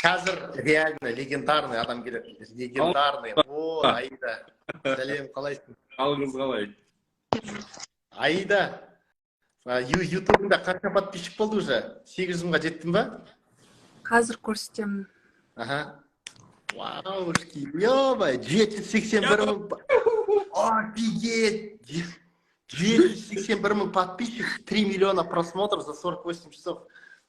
Қазір реально легендарный адам келеді, легендарный. О, Аида, сәлем, қалайсың? Қалыңыз қалай? Аида, ютубыңда қанша подписчик болды уже? 800 мыңға жеттің ба? Қазір көрсетемін. Аха, ваушки, ё, 781 мың, офигеть! 781 мың подписчик, 3 миллиона просмотров за 48 часов.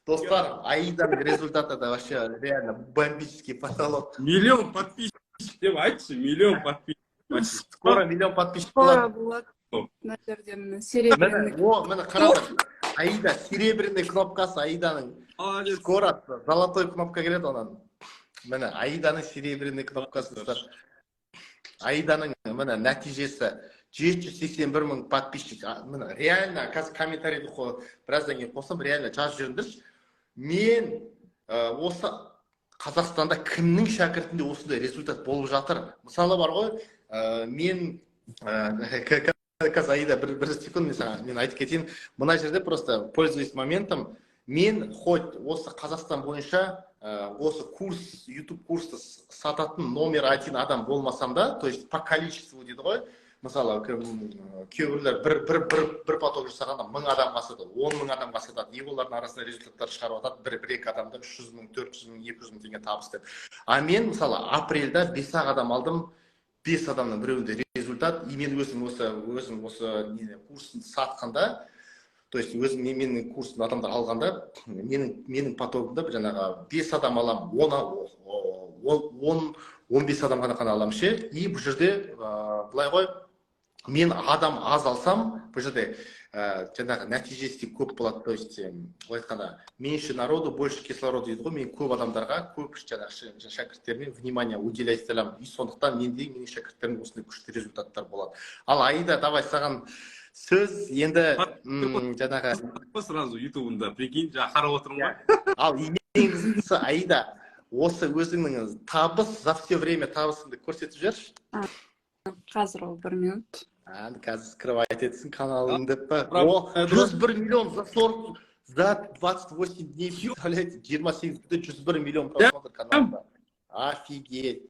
Достар, Аиданың результаты — это вообще реально бомбический потолок. Миллион подписчик деп айтшы, миллион подписчик. Скоро миллион подписчик Скоро болады. Болады. Мына жерде, міне, серебряный. Міне, о, міне, қараңдар, Аида, серебряный кнопкасы Аиданың. Молодец. Скоро золотой кнопка келеді онан. Міне, Аиданың серебряный кнопкасы, достар. Аиданың, міне, нәтижесі: 781 мың подписчик. Міне, реально қазір комментарийді біраздан кейін қосамын, реально жазып жіберіңдерші. Мен осы Қазақстанда кімнің шәкіртінде осындай результат болып жатыр? Мысалы, бар ғой, мен қазір, Аида, бір секунд, мен саған, мен айтып кетейін. Мына жерде просто, пользуясь моментом, мен хоть осы Қазақстан бойынша осы курс, YouTube курсты сататын номер один адам болмасам да, то есть по количеству дейді ғой. Мысалы, кейбіреулер бір поток жасағанда 1000 адамға сатады, 10 000 адамға сатады и олардың арасында результаттар шығарып жатады, бір екі адамда 300 мың, 400 мың, 200 мың теңге табыс деп. А мен, мысалы, апрельда бес ақ адам алдым, бес адамның біреуінде результат. И мен өзім осы не курсын сатқанда, то есть өзім менің курсымды адамдар алғанда, менің потогымда жаңағы бес адам аламын, он 15 адам ғана аламын ше. И бұл жерде былай ғой, мен адам аз алсам, бұл жерде жаңағы нәтижесі де көп болады. То есть, былай айтқанда, меньше народу, больше кислорода дейді ғой. Мен көп адамдарға, көп жаңағы шәкірттеріме внимание уделять ете аламын. И сондықтан менде, менің шәкірттерімде осындай күшті результаттар болады. Ал, Аида, давай, саған сөз енді, жаңағы Сразу ютубында, прикинь, жаңа қарап отырмын ғой. Ал ең қызықтысы, Аида, осы өзіңнің табыс, за все время табысыңды көрсетіп жіберші. Қазір, ол бір минут. А, қазір скрывать етсін каналың деп па? О, 101 миллион за 40, за 28 дней, представляете? 28 күнде 101 миллион просмотр каналында. Офигеть!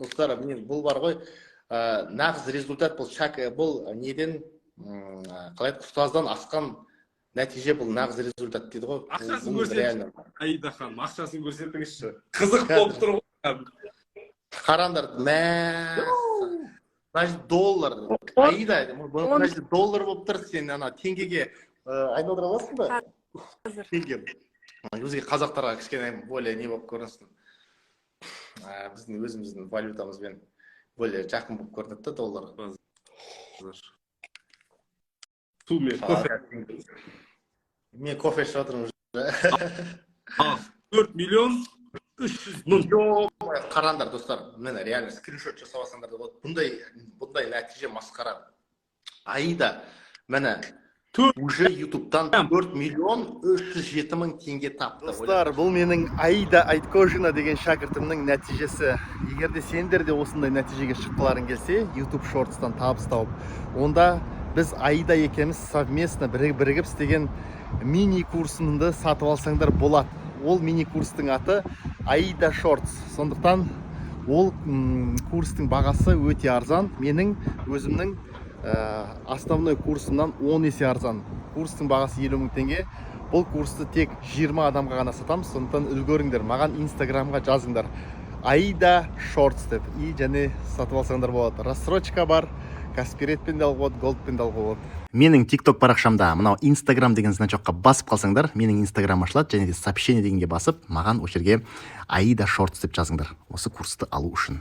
Достар, міне, бұл бар ғой, нағыз результат. Бұл шак, бұл неден, қалай еді, ұстаздан асқан нәтиже, бұл нағыз результат дейді ғой. Ақшасын Бұл көрсетші. Реально. Аида ханым, ақшасын көрсетіңізші, қызық болып тұр ғой. Қараңдар, мә, мына жерде доллар, Аида, мына жерде доллар болып тұр. Сен ана теңгеге айналдыра аласың ба? Қазір. Теңге бізге, қазақтарға, кішкене более не болып көрінсін. Біздің өзіміздің валютамызбен более жақын болып көрінеді да доллар. Су мен кофе. Мен кофе ішіп жатырмын уже. 4 миллион 300 мың. Ё, қараңдар, достар, міне, реально скриншот жасап алсаңдар да болады. Бұндай нәтиже масқара. Аида, міне, уже ютубтан 4 миллион 307 мың теңге тапты. Достар, бұл менің Аида Айткожина деген шәкіртімнің нәтижесі. Егер де сендер де осындай нәтижеге шыққыларың келсе, YouTube Shorts'тан табыс тауып, онда біз Аида екеуміз совместно бірігіп істеген мини курсымды сатып алсаңдар болады. Ол мини курстың аты Аида Shorts. Сондықтан ол курстың бағасы өте арзан. Менің өзімнің основной курсымнан 10 есе арзан. Курстың бағасы 50 мың теңге. Бұл курсты тек 20 адамға ғана сатамыз, сондықтан үлгеріңдер. Маған Инстаграмға жазыңдар Аида Shorts деп и және сатып алсаңдар болады. Рассрочка бар, Каспи Редпен де алуға болады, Голдпен де алуға болады. Менің TikTok парақшамда мынау Инстаграм деген значокқа басып қалсаңдар, менің Инстаграм ашылады және де сообщение дегенге басып, маған осы жерге Аида Shorts деп жазыңдар осы курсты алу үшін.